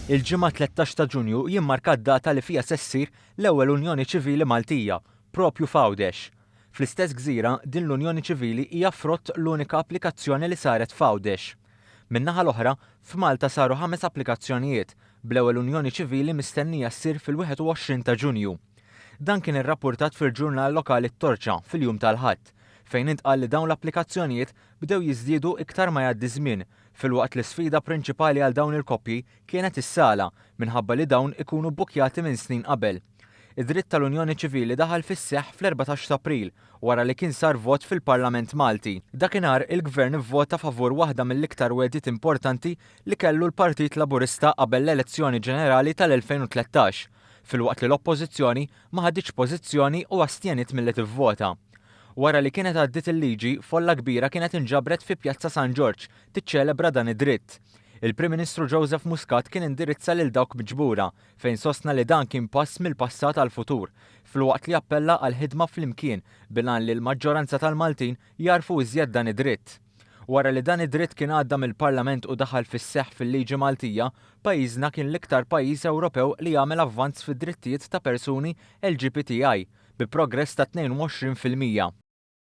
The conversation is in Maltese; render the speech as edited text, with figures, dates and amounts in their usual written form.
Il-Ġimgħa 13 ta' Ġunju jimmarka d-data li fiha se ssir l-ewwel Unjoni Ċivili Maltija, proprju f'Għawdex. Fl-istess gżira, din l-Unjoni Ċivili hija frott l-unika applikazzjoni li saret f'Għawdex. Min-naħa l-oħra, f'Malta saru ħames applikazzjonijiet, bl-ewwel Unjoni Ċivili mistennija ssir fil-21 ta' Ġunju. Dan kien irrappurtat fil-ġurnal lokali T-Torċa fil-jum tal-Ħadd, fejn intqal li dawn l-applikazzjonijiet bdew jiżdiedu iktar ma jgħaddi ż-żmien, filwaqt li sfida prinċipali għal dawn il-koppji kienet is-sala, minħabba li dawn ikunu bbukkjati minn snin qabel. Id-dritt tal-Unjoni Ċivili daħal fis-seħħ fl-14 t'April, wara li kien sar vot fil-Parlament Malti. Dakinhar il-Gvern ivvota favur waħda mill-iktar wegħdiet importanti li kellu l-Partit Laburista qabel l-elezzjoni ġenerali tal-2013, filwaqt li l-Oppożizzjoni ma ħaditx pożizzjoni u astjeniet milli tivvota. Wara li kienet għaddiet il-liġi, folla kbira kienet inġabret fi Pjazza San Ġorġ tiċċelebra dan id-dritt. Il-Prim Ministru Joseph Muscat kien indirizza lil dawk miġbura, fejn sostna li dan kien pass mill-passat għall-futur, filwaqt li appella għal ħidma flimkien bil-għan li l-maġġoranza tal-Maltin jagħrfu iżjed dan id-dritt. Wara li dan id-dritt kien għadda mill-Parlament u daħal fis-seħħ fil-liġi Maltija, pajjiżna kien l-iktar pajjiż Ewropew li għamel avvanz fid-drittijiet ta' persuni LGBTI, bi progress ta' 22%.